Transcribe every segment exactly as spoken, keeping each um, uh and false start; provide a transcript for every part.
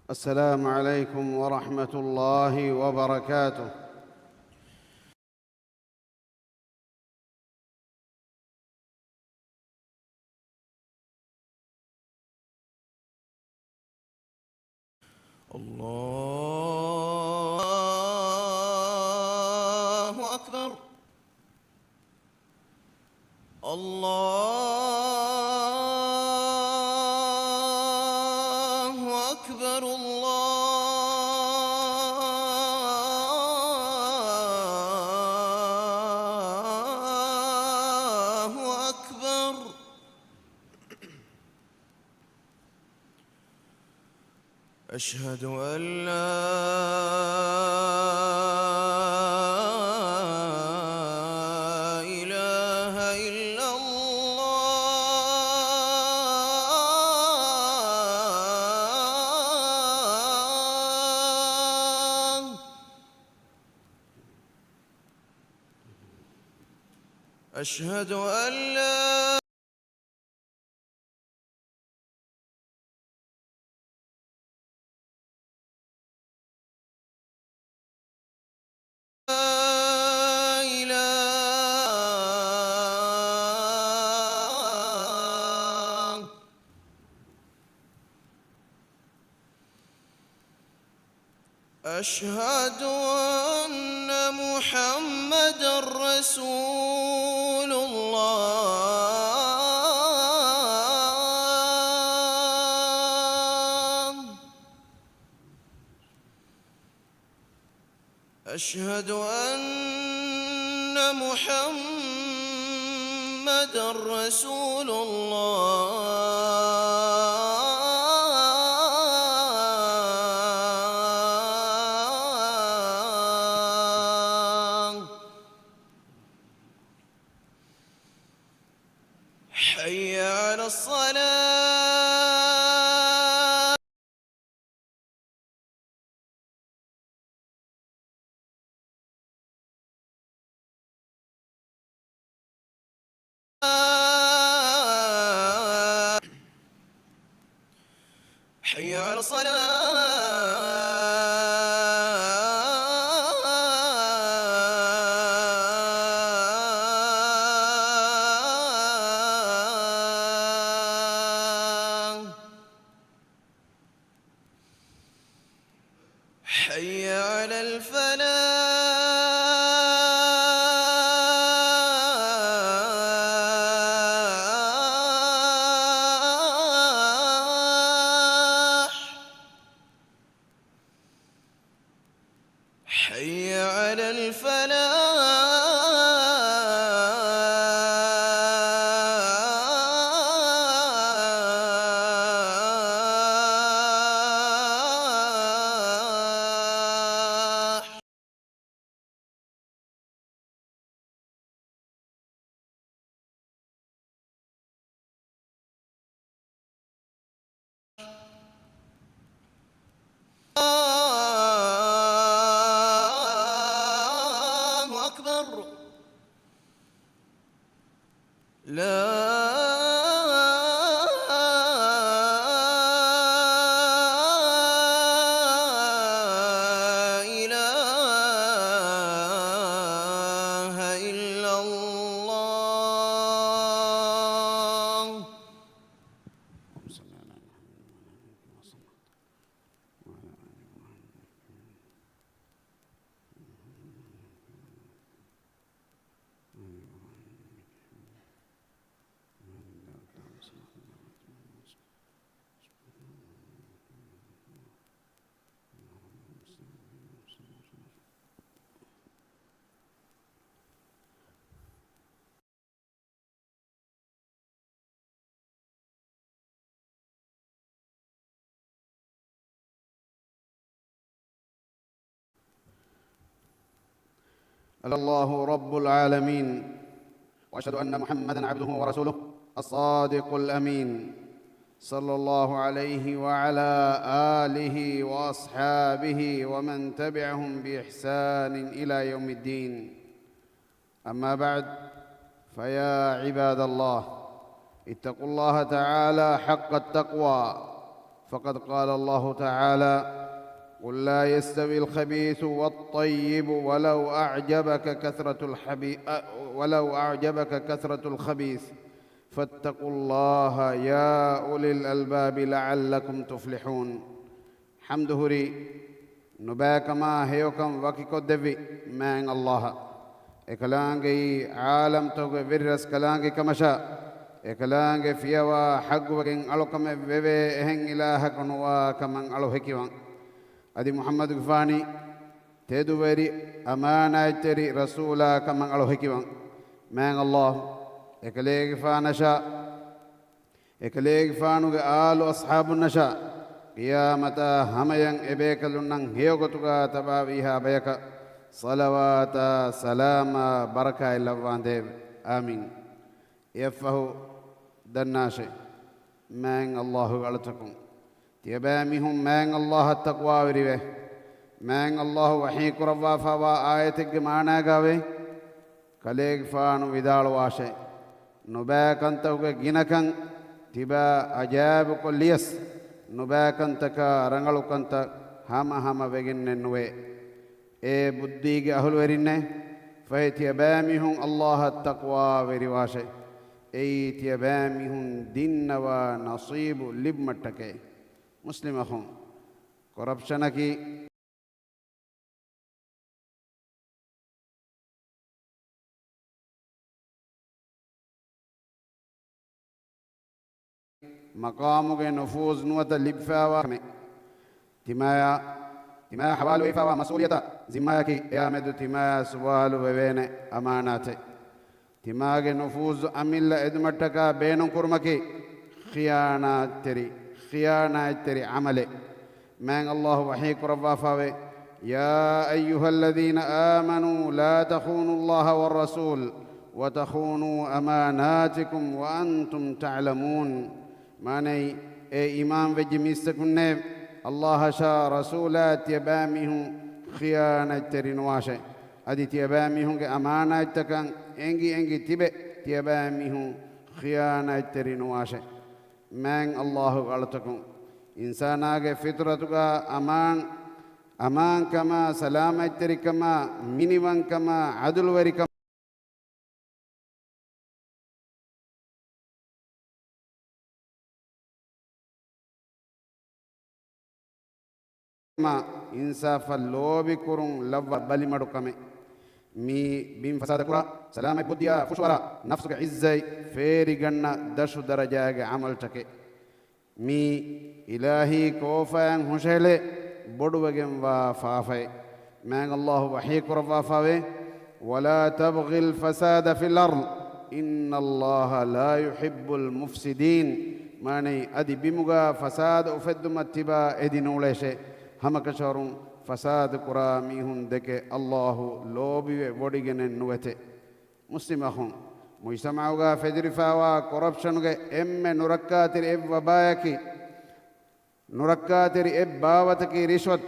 السلام عليكم ورحمة الله وبركاته. الله أكبر. الله أكبر، الله أكبر. أشهد أن لا إله إلا الله. أشهد أن لا إله. أشهد أن محمدا رسول الله. أشهد أن محمدا رسول الله. حي على الصلاة. حي على الصلاة. حي على الفلاح. حي على الفلاح. الله أكبر. لا إله إلا الله. الله رب العالمين، وأشهد أن محمدا عبده ورسوله الصادق الأمين، صلى الله عليه وعلى آله وأصحابه ومن تبعهم بإحسان إلى يوم الدين. أما بعد، فيا عباد الله، اتقوا الله تعالى حق التقوى، فقد قال الله تعالى: قل لا يستوي الخبيث والطيب ولو أعجبك كثرة الحبي-، أ-، ولو أعجبك كثرة الخبيث فاتقوا الله يا أولي الألباب لعلكم تفلحون. ޙަމްދު ހުރީ ނުބައިކަމާ ހެޔޮކަން ވަކިކޮށްދެއްވި މާތް ﷲ އަށް. އެކަލާނގެއީ ޢާލަމްތަކުގެ ވެރިރަސްކަލާނގެ ކަމަށާ، އެކަލާނގެ ފިޔަވާ ޙައްޤުވެގެން އަޅުކަމެއް ވެވޭ އެހެން އިލާހަކު ނުވާ ކަމަށް އަޅު ހެކިވަން. އަދި މުޙައްމަދުގެފާނީ ތެދުވެރި އަމާނާތްތެރި ރަސޫލާ ކަމަށް އަޅު ހެކިވަން. މާތް ﷲ އެކަލޭގެފާނަށާ، އެކަލޭގެފާނުގެ އާލު އަޞްޙާބުންނަށާ، ޤިޔާމަތާ ހަމަޔަށް އެބޭކަލުންނަށް ހެޔޮގޮތުގާ ތަބާވީހާ ބަޔަކަށް ޞަލަވާތާ ސަލާމާ ބަރަކާތް ލައްވާނދޭވެ. އާމީން. އެއަށްފަހު ދަންނާށޭ، މާތް ﷲ ގެ އަޅުތަކުން، ތިޔަބައިމީހުން މާތް ﷲ އަށް ތަޤްވާވެރިވޭ. މާތް ﷲ ވަޙީ ކުރައްވާފައިވާ އާޔަތެއްގެ މާނާގާވޭ، ކަލޭގެފާނު ވިދާޅުވާށޭ، ނުބައިކަންތަކުގެ ގިނަކަން ތިބާ އަޖާއިބުކޮށްލިޔަސް، ނުބައިކަންތަކާ ރަނގަޅުކަންތައް ހަމަހަމަ ވެގެންނެއް ނުވޭ. އޭ ބުއްދީގެ އަހުލުވެރިންނޭ! ފަހެ ތިޔަބައިމީހުން ﷲ އަށް ތަޤްވާވެރިވާށޭ. އެއީ ތިޔަބައިމީހުން ދިންނަވާ ނަޞީބު ލިބުމަށްޓަކައި. މުސްލިމް އަޚުން، ކޮރަޕްޝަނަކީ މަޤާމުގެ ނުފޫޒު ނުވަތަ ލިބިފައިވާ ކަމެއް. ތިމާޔާ، ތިމާޔާ ޙަވާލުވެފައިވާ މަސްއޫލިއްޔަތާ ޒިންމާއަކީ އެއާ މެދު ތިމާޔާ ސުވާލު ވެވޭނެ އަމާނާތެއް. ތިމާގެ ނުފޫޒު އަމިއްލަ އެދުމަށްޓަކާ ބޭނުންކުރުމަކީ ޚިޔާނާތްތެރި، ޚިޔާނާތްތެރި ޢަމަލެއް. މާތް ﷲ ވަޙީ ކުރައްވާފައިވޭ، يا أيها الذين آمنوا لا تخونوا الله والرسول وتخونوا أماناتكم وأنتم تعلمون. މާނައީ، އޭ އީމާންވެއްޖެ މީސްތަކުންނޭ، ﷲ އަށާ ރަސޫލާ ތިޔަބައިމީހުން ޚިޔާނާތްތެރި ނުވާށޭ. އަދި ތިޔަބައިމީހުންގެ އަމާނާތްތަކަށް އެނގި އެނގި ތިބެ، ތިޔަބައިމީހުން ޚިޔާނާތްތެރި ނުވާށޭ. މާތް ﷲ ގެ އަޅުތަކުން، އިންސާނާގެ ފިޠުރަތުގަ އަމާން، އަމާންކަމާ، ސަލާމަތްތެރިކަމާ، މިނިވަންކަމާ، ޢަދުލުވެރިކަމާ، އިންސާފަށް ލޯބިކުރުން ލައްވާ ބަލިމަޑުކަމެއް. މީ ބިން ފަސާދަކުރާ، ސަލާމަތް ބުއްދިއާ ފުށުއަރާ، ނަފްސުގެ ޢިއްޒަތް ފޭރިގަންނަ ދަށު ދަރަޖާގެ ޢަމަލުތަކެއް. މީ އިލާހީ ކޯފާއިން ހުށަހެޅޭ ބޮޑުވެގެންވާ ފާފައެއް. މާތް ﷲ ވަޙީ ކުރައްވާފައިވޭ، ولا تبغوا الفساد في الأرض إن الله لا يحب المفسدين. މާނައީ، އަދި ބިމުގަ ފަސާދަ އުފެއްދުމަށް ތިބާ އެދި ނޫޅޭށޭ. ހަމަކަށަވަރުން ފަސާދަ ކުރާ މީހުން ދެކެ ﷲ ލޯބިވެ ވޮޑިގެނެއް ނުވެތެ. މުސްލިމް އަޚުން، މުޖްތަމަޢުގަ ފެތުރިފައިވާ ކޮރަޕްޝަނުގެ އެންމެ ނުރައްކާތެރި އެއް ވަބާއަކީ، ނުރައްކާތެރި އެއް ބާވަތަކީ ރިޝްވަތު.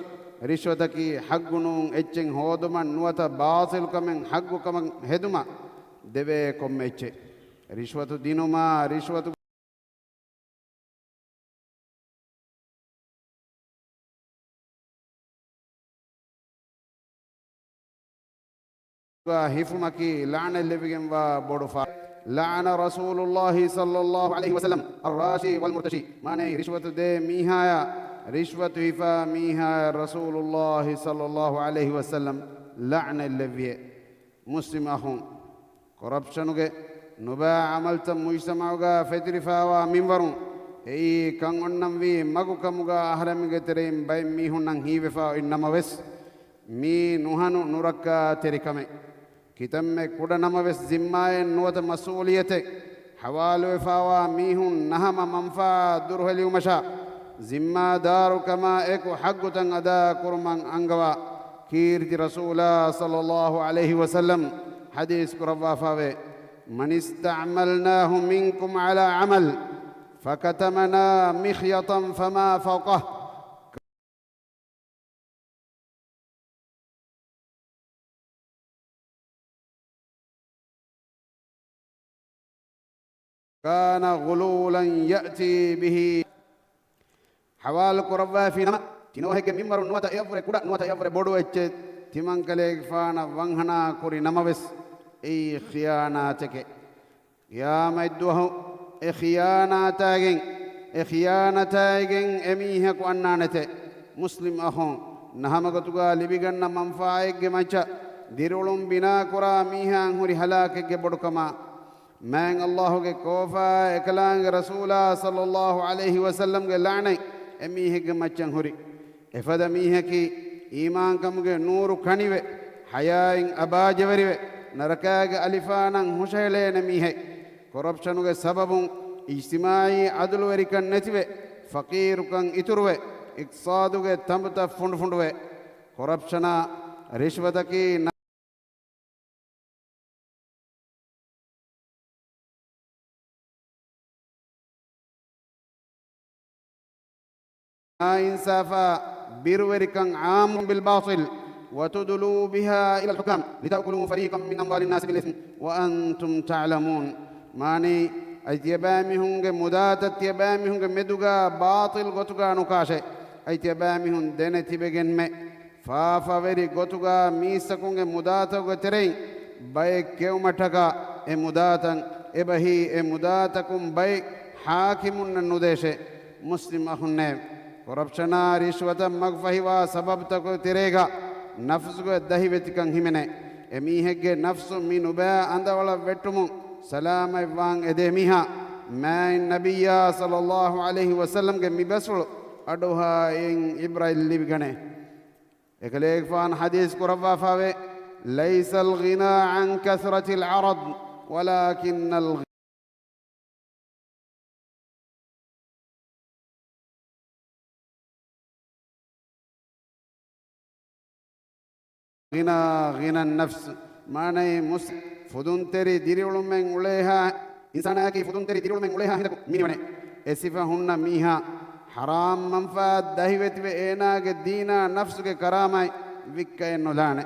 ރިޝްވަތަކީ ޙައްޤު ނޫން އެއްޗެއް ހޯދުމަށް ނުވަތަ ބާޠިލު ކަމެއް ޙައްޤު ކަމަށް ހެދުމަށް ދެވޭ ކޮންމެ އެއްޗެއް. ރިޝްވަތު ދިނުމާ، ރިޝްވަތު ހިފުމަކީ ލަޢްނަތް ލެއްވިގެންވާ ބޮޑު ފާ-، لعن رسول الله صلى الله عليه وسلم الراشي والمرتشي. މާނައީ، ރިޝްވަތު ދޭ މީހާޔާ، ރިޝްވަތު ހިފާ މީހާޔަށް ރަސޫލުﷲ ޞައްލަﷲ ޢަލައިހި ވަސައްލަމް ލަޢްނަތް ލެއްވިއޭ. މުސްލިމް އަޚުން، ކޮރަޕްޝަނުގެ ނުބައި ޢަމަލުތައް މުޖްތަމަޢުގަ ފެތުރިފައިވާ މިންވަރުން، އެއީ ކަން އޮންނަންވީ މަގު ކަމުގަ އަހަރެމެންގެ ތެރެއިން ބައެއް މީހުންނަށް ހީވެފަ އޮތް ނަމަވެސް، މީ ނުހަނު ނުރައްކާތެރި ކަމެއް. ކިތަންމެ ކުޑަ ނަމަވެސް ޒިންމާއެއް ނުވަތަ މަސްއޫލިއްޔަތެއް ޙަވާލުވެފައިވާ މީހުން ނަހަމަ މަންފާ ދުރުހެލިވުމަށާ ޒިންމާދާރުކަމާ އެކު ޙައްޤުތައް އަދާކުރުމަށް އަންގަވާ ކީރިތި ރަސޫލާ ޞައްލަﷲ ޢަލައިހި ވަސައްލަމް ޙަދީޘް ކުރައްވާފައިވޭ، من استعملناه منكم على عمل فكتمنا مخيطا فما فوقه كان غلولا يأتي به. ޙަވާލު ކުރައްވައިފި ނަމަ، ތިނަވަހެއްގެ މިންވަރު ނުވަތަ އެއަށްވުރެ ކުޑަ ނުވަތަ އެއަށްވުރެ ބޮޑު އެއްޗެއް ތިމަންކަލޭގެފާނަށް ވަންހަނާ ކުރި ނަމަވެސް، އެއީ ޚިޔާނާތެކެ. ޤިޔާމަތްދުވަހު އެ ޚިޔާނާތާގެން، އެ ޚިޔާނަތާގެން އެމީހަކު އަންނާނެތެ. މުސްލިމް އަޚުން، ނަހަމަގޮތުގަ ލިބިގަންނަ މަންފާއެއްގެ މައްޗަށް ދިރިއުޅުން ބިނާކުރާ މީހާއަށް ހުރި ހަލާކެއްގެ ބޮޑުކަމާ، މާތް ﷲ ގެ ކޯފާ އެކަލާނގެ ރަސޫލާ ޞައްލައްލާހު ޢަލައިހި ވަސައްލަމްގެ ލަޢްނަތް އެމީހެއްގެ މައްޗަށް ހުރި. އެފަދަ މީހަކީ އީމާންކަމުގެ ނޫރު ކަނިވެ، ޙަޔާއިން އަބާޖެވެރިވެ، ނަރަކާގެ އަލިފާނަށް ހުށަހެޅޭނެ މީހެއް. ކޮރަޕްޝަނުގެ ސަބަބުން އިޖްތިމާޢީ ޢަދުލުވެރިކަން ނެތިވެ، ފަޤީރުކަން އިތުރުވެ، އިޤްތިޞާދުގެ ތަނބުތައް ފުނޑުފުނޑުވެ، ކޮރަޕްޝަނާ، ރިޝްވަތަކީ ނާއިންސާފާ، ބިރުވެރިކަން، عامون بالباطل وتدلوا بها إلى الحكام لتأكلوا فريقا من أموال الناس بالإثم وأنتم تعلمون. މާނައީ، އަދި ތިޔަބައިމީހުންގެ މުދާތައް ތިޔަބައިމީހުންގެ މެދުގަ ބާޠިލް ގޮތުގަ ނުކާށޭ. އަދި ތިޔަބައިމީހުން ދެނެތިބެގެންމެ ފާފަވެރި ގޮތުގަ މީސްތަކުންގެ މުދާތަކުގެ ތެރެއިން ބައެއް ކެއުމަށްޓަކާ، އެ މުދާތައް އެބަހީ، އެ މުދާތަކުން ބައެއް ޙާކިމުންނަށް ނުދޭށޭ. މުސްލިމް އަޚުންނޭ، ކޮރަޕްޝަނާ ރިޝްވަތަށް މަގުފަހިވާ ސަބަބުތަކުގެ ތެރޭގަ ނަފްސުގެ ދަހިވެތިކަން ހިމެނޭ. އެމީހެއްގެ ނަފްސު މި ނުބައި އަނދަވަޅަށް ވެއްޓުމުން ސަލާމަތްވާން އެދޭ މީހާ، މާތް ނަބިއްޔާ ޞައްލައްލާހު ޢަލައިހި ވަސައްލަމްގެ މި ބަސްފުޅު އަޑުއަހާ އެއިން ޢިބްރަތް ލިބިގަނޭ. އެކަލޭގެފާނު ޙަދީޘް ކުރައްވާފާވޭ، ليس الغنى عن كثرة العرض ولكن الغنى غنى النفس. މާނައީ މުސް، ފުދުންތެރި ދިރިއުޅުމެއް އުޅޭހާ، އިންސާނާއަކީ ފުދުންތެރި ދިރިއުޅުމެއް އުޅޭހާ ހިނދަކު މިނިވަނޭ. އެ ސިފަ ހުންނަ މީހާ، ޙަރާމް މަންފާއަށް ދަހިވެތިވެ އޭނާގެ ދީނާ ނަފްސުގެ ކަރާމާތް ވިއްކައެއްނުލާނެ.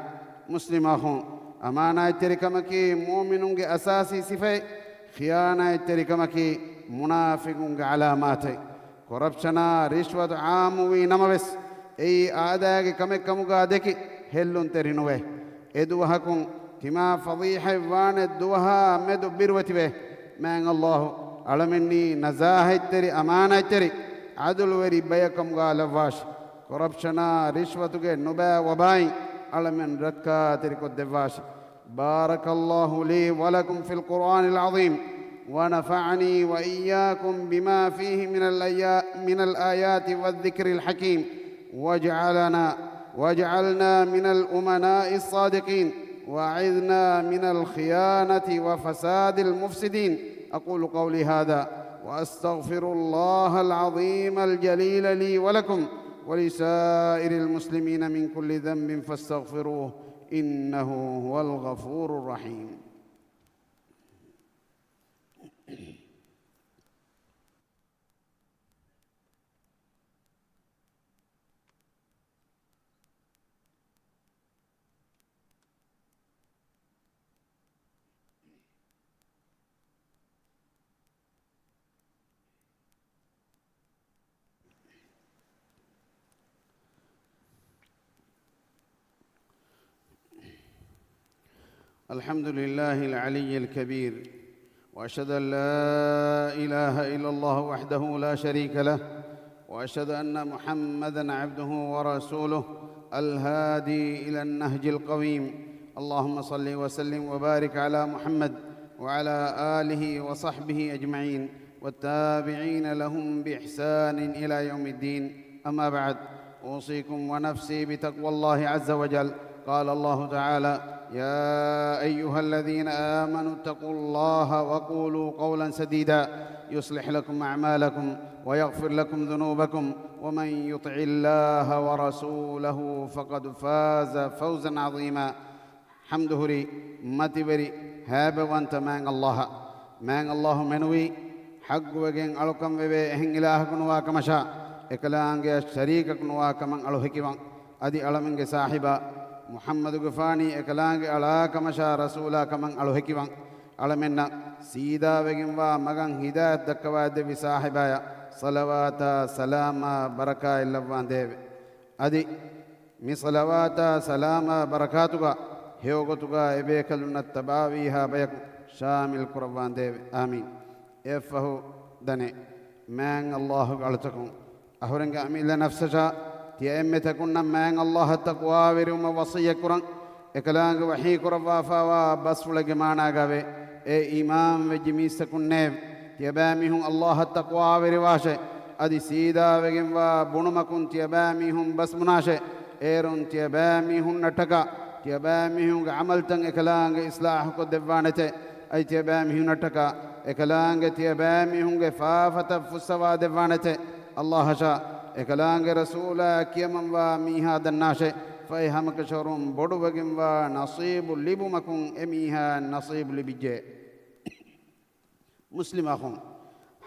މުސްލިމް އަޚުން، އަމާނާތްތެރިކަމަކީ މުއުމިނުންގެ އަސާސީ ސިފައެއް، ޚިޔާނާތްތެރިކަމަކީ މުނާފިޤުންގެ ޢަލާމާތެއް. ކޮރަޕްޝަނާ ރިޝްވަތު ޢާއްމުވީ ނަމަވެސް، އެއީ އާދައިގެ ކަމެއް ކަމުގަ ދެކި ހެއްލުންތެރި ނުވޭ. އެ ދުވަހަކުން ތިމާ ފަޟީޙަތްވާނެ ދުވަހާ މެދު ބިރުވެތިވޭ. މާތް ﷲ އަޅަމެންނީ ނަޒާހަތްތެރި، އަމާނާތްތެރި، ޢަދުލުވެރި ބަޔަކަމުގަ ލައްވާށި. ކޮރަޕްޝަނާ ރިޝްވަތުގެ ނުބައި ވަބާއިން އަޅަމެން ރައްކާތެރިކޮށްދެއްވާށި. بارك الله لي ولكم في القرآن العظيم، ونفعني وإياكم بما فيه من الآيا-، من الآيات والذكر الحكيم، واجعلنا، واجعلنا من الأمناء الصادقين، وأعذنا من الخيانة وفساد المفسدين. أقول قولي هذا، وأستغفر الله العظيم الجليل لي ولكم ولسائر المسلمين من كل ذنب فاستغفروه، إنه هو الغفور الرحيم. الحمد لله العلي الكبير، وأشهد أن لا إله إلا الله وحده لا شريك له، وأشهد أن محمدا عبده ورسوله الهادي إلى النهج القويم. اللهم صل وسلم وبارك على محمد وعلى آله وصحبه أجمعين والتابعين لهم بإحسان إلى يوم الدين. أما بعد، أوصيكم ونفسي بتقوى الله عز وجل. قال الله تعالى: يا أيها الذين آمنوا اتقوا الله وقولوا قولا سديدا يصلح لكم أعمالكم ويغفر لكم ذنوبكم ومن يطع الله ورسوله فقد فاز فوزا عظيما. ޙަމްދު ހުރީ މަތިވެރި ހައިބަވަންތަ މާތް ﷲ އަށް. މާތް ﷲ މެނުވީ ޙައްޤުވެގެން އަޅުކަން ވެވޭ އެހެން އިލާހަކު ނުވާ ކަމަށާ، އެކަލާނގެއަށް ޝަރީކަކު ނުވާ ކަމަށް އަޅު ހެކިވަން. އަދި އަޅަމެންގެ ސާހިބާ މުޙައްމަދުގެފާނީ އެކަލާނގެ އަޅާ ކަމަށާ ރަސޫލާ ކަމަށް އަޅު ހެކިވަން. އަޅަމެންނަށް ސީދާވެގެންވާ މަގަށް ހިދާޔަތް ދައްކަވައިދެއްވި ސާހިބާޔަށް ޞަލަވާތާ ސަލާމާ ބަރަކާތްލައްވާނދޭވެ. އަދި މި ޞަލަވާތާ ސަލާމާ ބަރަކާތުގަ ހެޔޮގޮތުގަ އެބޭކަލުންނަށް ތަބާވީހާ ބަޔަކު ޝާމިލް ކުރައްވާނދޭވެ. އާމީން. އެއަށްފަހު ދަނެ، މާތް ﷲ ގެ އަޅުތަކުން، އަހުރެންގެ އަމިއްލަ ނަފްސަށާ ތިޔަ އެންމެ ތަކުންނަށް މާތް ﷲ އަށް ތަޤްވާވެރިވުމަށް ވަޞިއްޔަތް ކުރަން. އެކަލާނގެ ވަޙީ ކުރައްވާފާވާ ބަސްފުޅެއްގެ މާނާގައިވޭ، އޭ އީމާން ވެއްޖި މީސްތަކުންނޭވެ! ތިޔަބައިމީހުން ﷲ އަށް ތަޤްވާވެރިވާށޭ! އަދި ސީދާވެގެންވާ ބުނުމަކުން ތިޔަބައިމީހުން ބަސްބުނާށޭ! އޭރުން ތިޔަބައިމީހުންނަށްޓަކާ ތިޔަބައިމީހުންގެ ޢަމަލުތައް އެކަލާނގެ އިޞްލާޙުކޮށްދެއްވާނެތޭ! އަދި ތިޔަބައިމީހުންނަށްޓަކާ އެކަލާނގެ ތިޔަބައިމީހުންގެ ފާފަތައް ފުއްސަވާދެއްވާނެތޭ! ﷲ އަށާ އެކަލާނގެ ރަސޫލާ ކިޔަމަންވާ މީހާ ދަންނާށޭ! ފަހެ ހަމަކަށަވަރުން ބޮޑުވެގެންވާ ނަޞީބު ލިބުމަކުން އެމީހާ ނަޞީބު ލިބިއްޖެ. މުސްލިމް އަޚުން،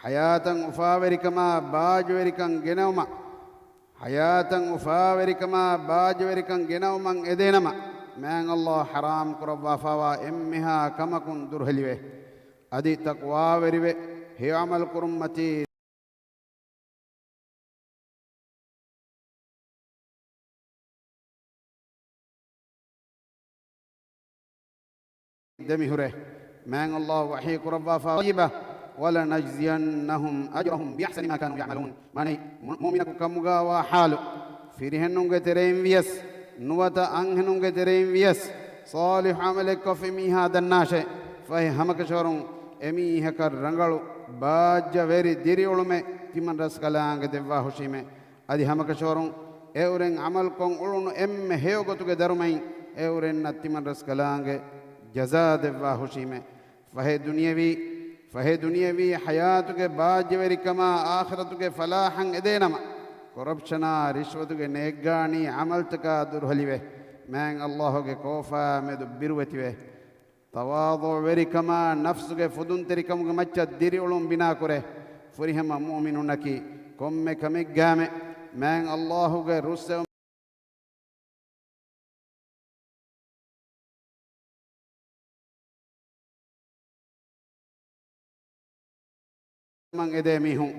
ޙަޔާތަށް އުފާވެރިކަމާ ބާއްޖަވެރިކަން ގެނައުމަށް، ޙަޔާތަށް އުފާވެރިކަމާ ބާއްޖަވެރިކަން ގެނައުމަށް އެދޭނަމަ، މާތް ﷲ ޙަރާމް ކުރައްވާފާވާ އެންމެހާ ކަމަކުން ދުރުހެލިވޭ. އަދި ތަޤްވާވެރިވެ، ހެޔޮ ޢަމަލު ކުރުންމަތީ ދެމިހުރޭ. މާތް ﷲ ވަޙީ ކުރައްވާފާ ވައިބަ، وَلَنَجْزِيَنَّهُمْ أَجْرَهُمْ بِأَحْسَنِ مَا كَانُوا يَعْمَلُونَ. މާނައީ، މު-، މުއުމިނަކު ކަމުގައިވާ ޙާލު، ފިރިހެނުންގެ ތެރެއިން ވިޔަސް، ނުވަތަ އަންހެނުންގެ ތެރެއިން ވިޔަސް، ޞާލިޙު ޢަމަލެއްކޮށްފި މީހާ ދަންނާށޭ! ފަހެ ހަމަކަށަވަރުން އެމީހަކަށް ރަނގަޅު، ބާއްޖަވެރި ދިރިއުޅުމެއް ތިމަން ރަސްކަލާނގެ ދެއްވާ ހުށީމޭ. އަދި ހަމަކަށަވަރުން އެއުރެން ޢަމަލުކޮށް އުޅުނު އެންމެ ހެޔޮ ގޮތުގެ ދަރުމައިން އެއުރެންނަށް ތިމަން ރަސްކަލާނގެ ޖަޒާ ދެއްވާ ހުށީމޭ. ފަހެ ދުނިޔަވީ، ފަހެ ދުނިޔަވީ ޙަޔާތުގެ ބާއްޖަވެރިކަމާ އާޚިރަތުގެ ފަލާޙަށް އެދޭނަމަ، ކޮރަޕްޝަނާ ރިޝްވަތުގެ ނޭއްގާނީ ޢަމަލުތަކާ ދުރުހެލިވެ، މާތް ﷲ ގެ ކޯފާ މެދު ބިރުވެތިވެ، ތަވާޟުޢުވެރިކަމާ ނަފްސުގެ ފުދުންތެރިކަމުގެ މައްޗަށް ދިރިއުޅުން ބިނާކުރޭ. ފުރިހަމަ މުއުމިނުންނަކީ ކޮންމެ ކަމެއްގައިމެ މާތް ﷲ ގެ ރުއްސެވުމަށް އެދޭ މީހުން.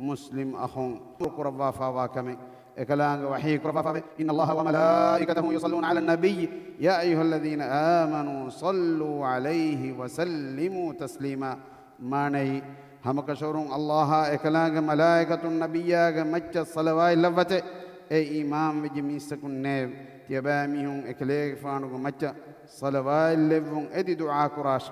މުސްލިމް އަޚުން ކުރައްވާފާވާ ކަމެއް. އެކަލާނގެ ވަޙީ ކުރައްވާފާވޭ، إِنَّ اللَّهَ وَمَلَائِكَتَهُ يُصَلُّونَ عَلَى النَّبِيِّ يَا أَيُّهَا الَّذِينَ آمَنُوا صَلُّوا عَلَيْهِ وَسَلِّمُوا تَسْلِيمًا. މާނައީ، ހަމަކަށަވަރުން ﷲ އާ އެކަލާނގެ މަލާއިކަތުން ނަބިއްޔާގެ މައްޗަށް ޞަލަވާތް ލައްވަތޭ. އޭ އީމާންވެއްޖި މީސްތަކުންނޭވެ! ތިޔަބައިމީހުން އެކަލޭގެފާނުގެ މައްޗަށް ޞަލަވާތް ލެއްވުން އެދި ދުޢާ ކުރާށޭ.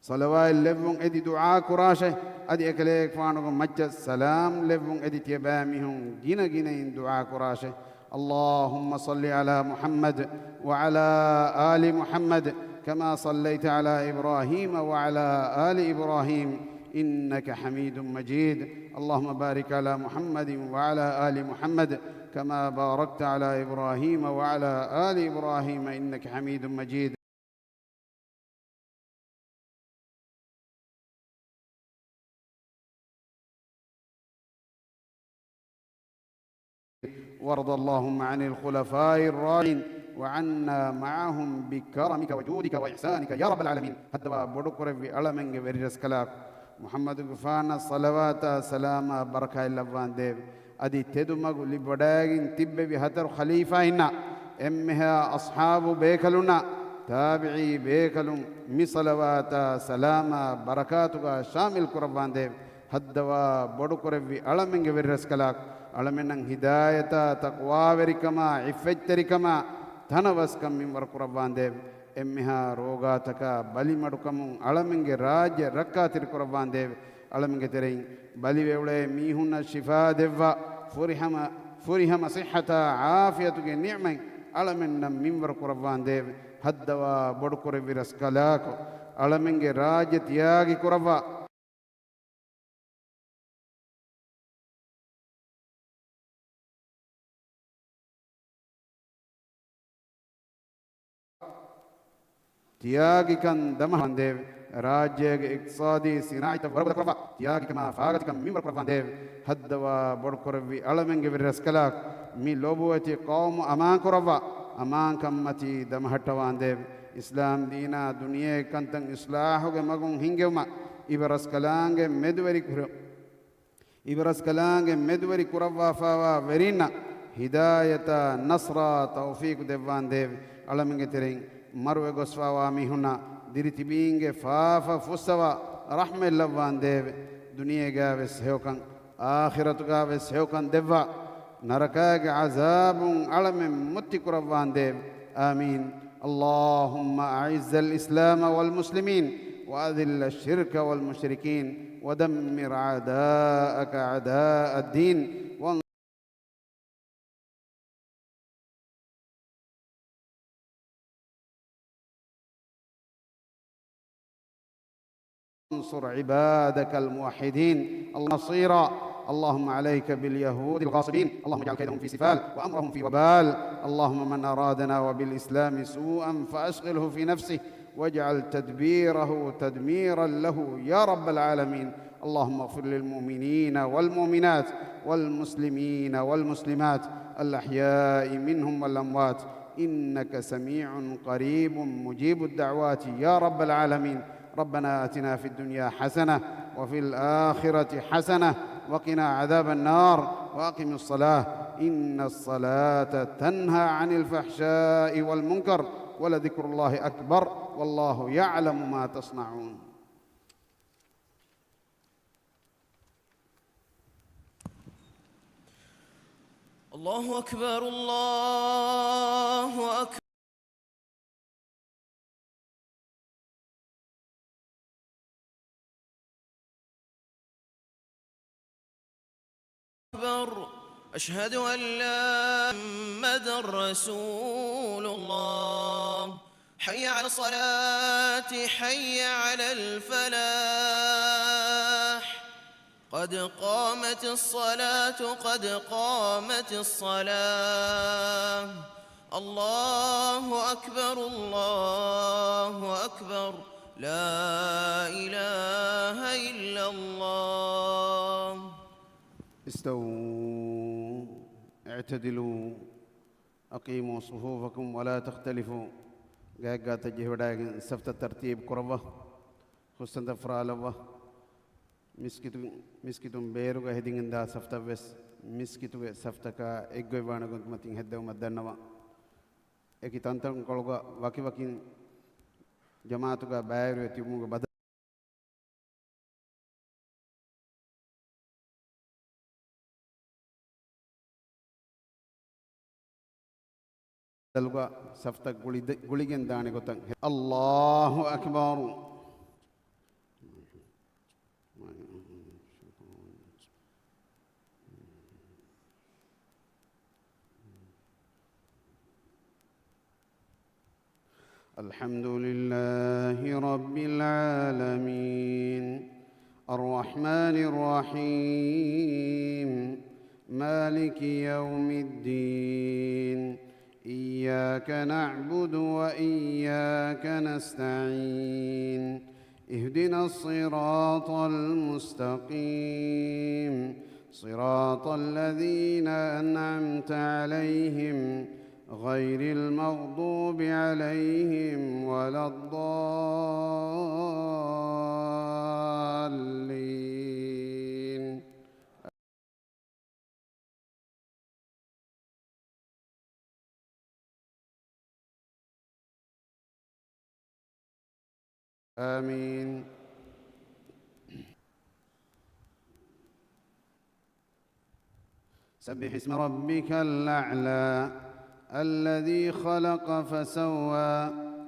ޞަލަވާތް ލެއްވުން އެދި ދުޢާ ކުރާށޭ. އަދި އެކަލޭގެފާނުގެ މައްޗަށް ސަލާމް ލެއްވުން އެދި ތިޔަބައިމީހުން ގިނަ ގިނައިން ދުޢާ ކުރާށޭ. اللهم صل على محمد وعلى آل محمد كما صليت على إبراهيم وعلى آل إبراهيم إنك حميد مجيد. اللهم بارك على محمد وعلى آل محمد كما باركت على إبراهيم وعلى آل إبراهيم إنك حميد مجيد. وارض اللهم عن الخلفاء الراشدين وعنا معهم بكرمك وجودك وإحسانك يا رب العالمين. ހައްދަވާ ބޮޑުކުރެއްވި އަޅަމެންގެ ވެރިރަސްކަލާކޮ، މުޙައްމަދުގެފާނަށް ޞަލަވާތާ ސަލާމާ ބަރަކާތްލައްވާނދޭވެ! އަދި ތެދުމަގު ލިބިވަޑައިގެން ތިއްބެވި ހަތަރު ޚަލީފާއިންނާ، އެންމެހާ އަޞްޙާބު ބޭކަލުންނާ، ތާބިޢީ ބޭކަލުން މި ޞަލަވާތާ ސަލާމާ ބަރަކާތުގަ ޝާމިލް ކުރައްވާނދޭވެ! ހައްދަވާ ބޮޑުކުރެއްވި އަޅަމެންގެ ވެރިރަސްކަލާކޮ، އަޅަމެންނަށް ހިދާޔަތާ، ތަޤްވާވެރިކަމާ، ޢިއްފަތްތެރިކަމާ، ތަނަވަސްކަން މިންވަރު ކުރައްވާނދޭވެ! އެންމެހާ ރޯގާތަކާ ބަލިމަޑުކަމުން އަޅަމެންގެ ރާއްޖެ ރައްކާތެރި ކުރައްވާނދޭވެ! އަޅަމެންގެ ތެރެއިން ބަލިވެ އުޅޭ މީހުންނަށް ޝިފާ ދެއްވާ، ފުރިހަމަ، ފުރިހަމަ ޞިއްޙަތާ ޢާފިޔަތުގެ ނިޢުމަތް އަޅަމެންނަށް މިންވަރު ކުރައްވާނދޭވެ! ހައްދަވާ ބޮޑުކުރެއްވި ރަސްކަލާކޮ، އަޅަމެންގެ ރާއްޖެ ތިޔާގި ކުރައްވާ. ތިޔާގިކަން ދަމަހަނދޭވެ! ރާއްޖޭގެ އިޤްތިޞާދީ ސިނާޢީތައް ވަރުގަދަ ކުރައްވާ، ތިޔާގިކަމާ ފާގަތިކަން މިންވަރު ކުރައްވާނދޭވެ! ހައްދަވާ ބޮޑުކުރެއްވި އަޅަމެންގެ ވެރިރަސްކަލާކޮ، މި ލޮބުވެތި ޤައުމު އަމާން ކުރައްވާ، އަމާންކަންމަތީ ދަމަހައްޓަވާނދޭވެ! އިސްލާމް ދީނާ ދުނިޔޭގެ ކަންތައް އިޞްލާޙުގެ މަގުން ހިންގެވުމަށް އިބަރަސްކަލާނގެ މެދުވެރި ކުރެ-، އިބަރަސްކަލާނގެ މެދުވެރި ކުރައްވާފާވާ ވެރިންނަށް ހިދާޔަތާ، ނަޞްރާ، ތައުފީޤު ދެއްވާނދޭވެ. އަޅަމެންގެ ތެރެއިން މަރުވެ ގޮސްފާވާ މީހުންނާ ދިރިތިބީންގެ ފާފަ ފުއްސަވާ ރަޙްމަތް ލައްވާނދޭވެ. ދުނިޔޭގާވެސް ހެޔޮކަން، އާޚިރަތުގާވެސް ހެޔޮކަން ދެއްވާ، ނަރަކާގެ ޢަޒާބުން އަޅަމެން މުއްތި ކުރައްވާނދޭވެ. آمين. اللهم أعز الإسلام والمسلمين وأذل الشرك والمشركين ودمر أعداءك أعداء الدين وانصر انصر عبادك الموحدين. اللهم نصيرا. اللهم عليك باليهود الغاصبين. اللهم اجعل كيدهم في سفال وأمرهم في وبال. اللهم من أرادنا وبالإسلام سوءا فأشغله في نفسه واجعل تدبيره تدميرا له يا رب العالمين. اللهم اغفر للمؤمنين والمؤمنات والمسلمين والمسلمات الأحياء منهم والأموات إنك سميع قريب مجيب الدعوات يا رب العالمين. ربنا آتنا في الدنيا حسنة وفي الآخرة حسنة وقنا عذاب النار وأقم الصلاة إن الصلاة تنهى عن الفحشاء والمنكر ولذكر الله أكبر والله يعلم ما تصنعون. الله أكبر، الله أكبر. أكبر. أشهد أن لا محمد رسول الله. حي على الصلاة، حي على الفلاح. قد قامت الصلاة، قد قامت الصلاة. الله أكبر، الله أكبر. لا إله إلا الله. استووا، اعتدلوا، أقيموا صفوفكم ولا تختلفوا. ގާތްގާތަށް ޖެހިވަޑައިގެން ސަފްތައް ތަރްތީބު ކުރައްވާ. ހުސްތަންތައް ފުރާލައްވާ. މިސްކިތު، މިސްކިތުން ބޭރުގަ ހެދިގެންދާ ސަފްތައްވެސް މިސްކިތުގެ ސަފްތަކާ އެއްގޮތްވާނެ ގޮތުމަތިން ހެއްދެވުމަށް ދަންނަވާ. އެކި ތަންތަންކޮޅުގަ ވަކިވަކިން ޖަމާޢަތުގަ ބައިވެރިވެ ތިބުމުގެ ބަދަ ދަލުގަ ސަފްތައް ގުޅި-، ގުޅިގެން ދާނެ ގޮތަށް. الله أكبر. الحمد لله رب العالمين. الرحمن الرحيم. مالك يوم الدين. إياك نعبد وإياك نستعين. اهدنا الصراط المستقيم. صراط الذين أنعمت عليهم غير المغضوب عليهم ولا الضالين. آمين. سبح اسم ربك الأعلى. الذي خلق فسوى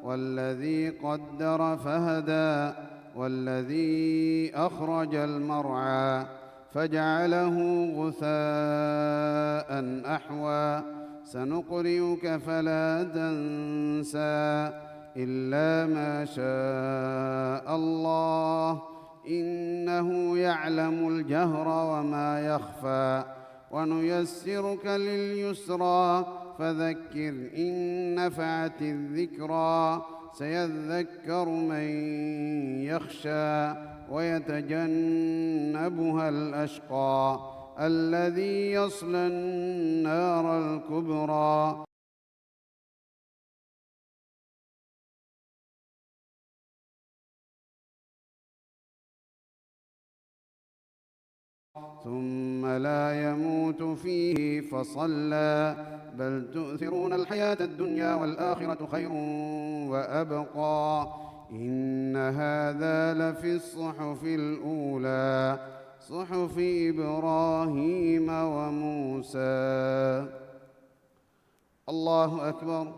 والذي قدر فهدى والذي أخرج المرعى فجعله غثاء أحوى. سنقرئك فلا تنسى إلا ما شاء الله إنه يعلم الجهر وما يخفى. ونيسرك لليسرى فذكر إن نفعت الذكرى سيذكر من يخشى ويتجنبها الأشقى الذي يصلى النار الكبرى. ثم لا يموت فيه فصلى، بل تؤثرون الحياة الدنيا والآخرة خير وأبقى، إن هذا لفي الصحف الأولى، صحف إبراهيم وموسى. الله أكبر.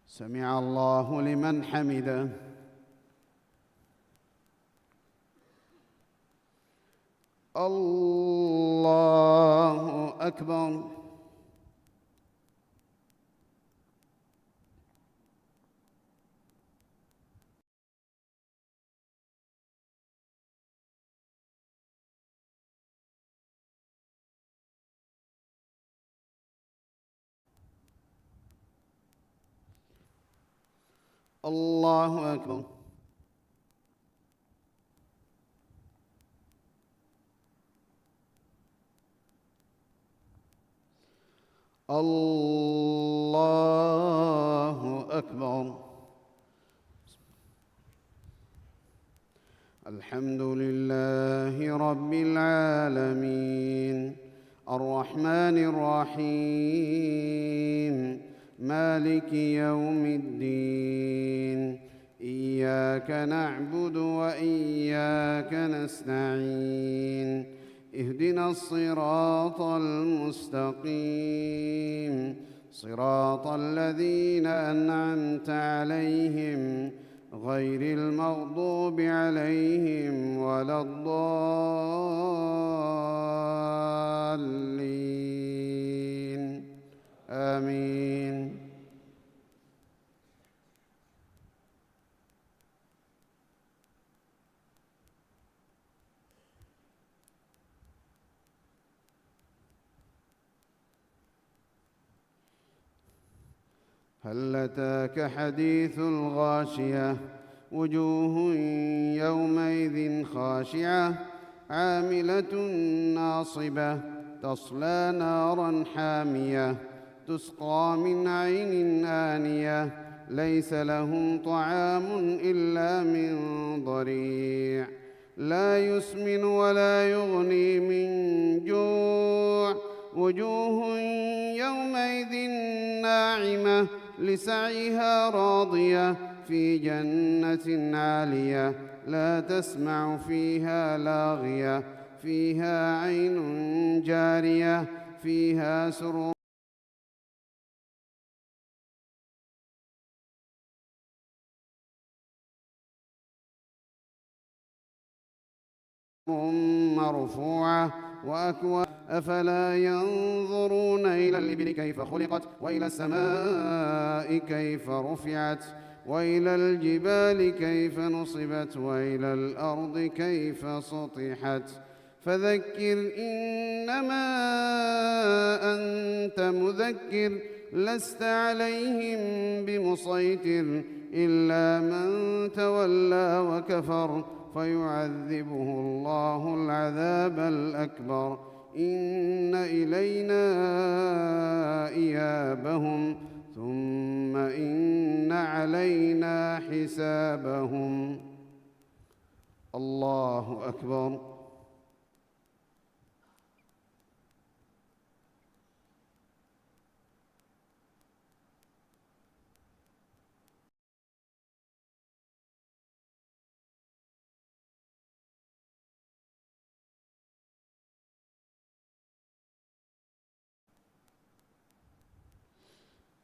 سمع الله لمن حمده. الله أكبر. الله أكبر. الله أكبر. الحمد لله رب العالمين. الرحمن الرحيم. مالك يوم الدين. إياك نعبد وإياك نستعين. اهدنا الصراط المستقيم. صراط الذين أنعمت عليهم غير المغضوب عليهم ولا الضالين. آمين. هل أتاك حديث الغاشية. وجوه يومئذ خاشعة. عاملة ناصبة. تصلى نارا حامية. تسقى من عين آنية. ليس لهم طعام إلا من ضريع. لا يسمن ولا يغني من جوع. وجوه يومئذ ناعمة. لسعيها راضية. في جنة عالية. لا تسمع فيها لاغية. فيها عين جارية. فيها سرر مرفوعة وأكواب. أفلا ينظرون إلى الإبل كيف خلقت وإلى السماء كيف رفعت وإلى الجبال كيف نصبت وإلى الأرض كيف سطحت. فذكر إنما أنت مذكر لست عليهم بمسيطر إلا من تولى وكفر فيعذبه الله العذاب الأكبر إن إلينا إيابهم ثم إن علينا حسابهم. الله أكبر.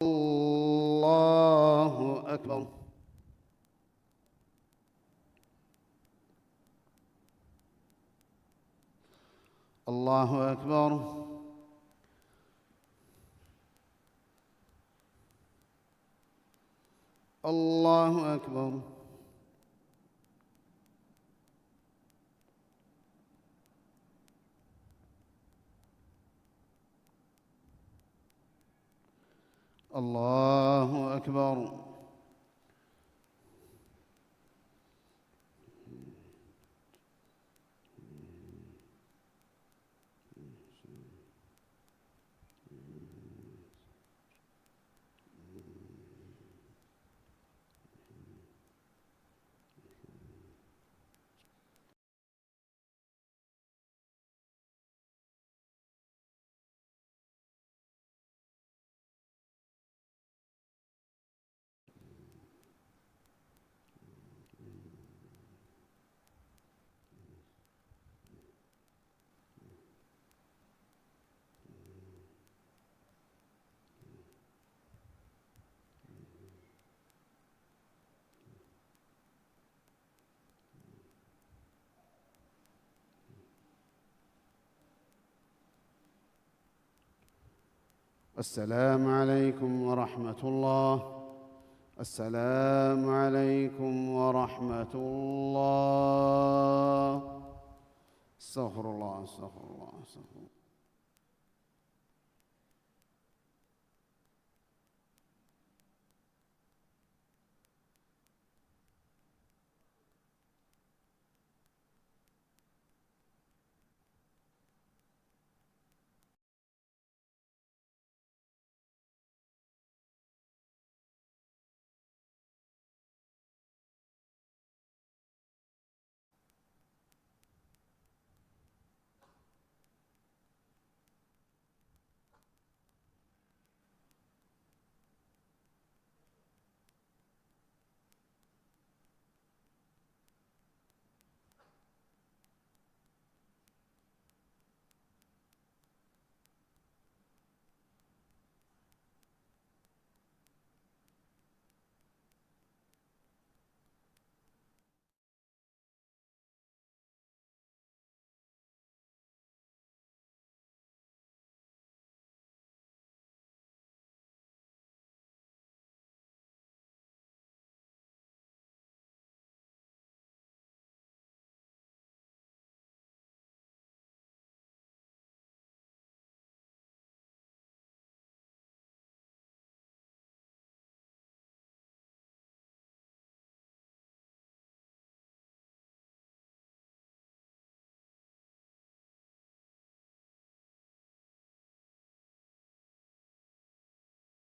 الله أكبر. الله أكبر. الله أكبر. الله أكبر. السلام عليكم ورحمة الله. السلام عليكم ورحمة الله. أستغفر الله، أستغفر الله، أستغفر الله.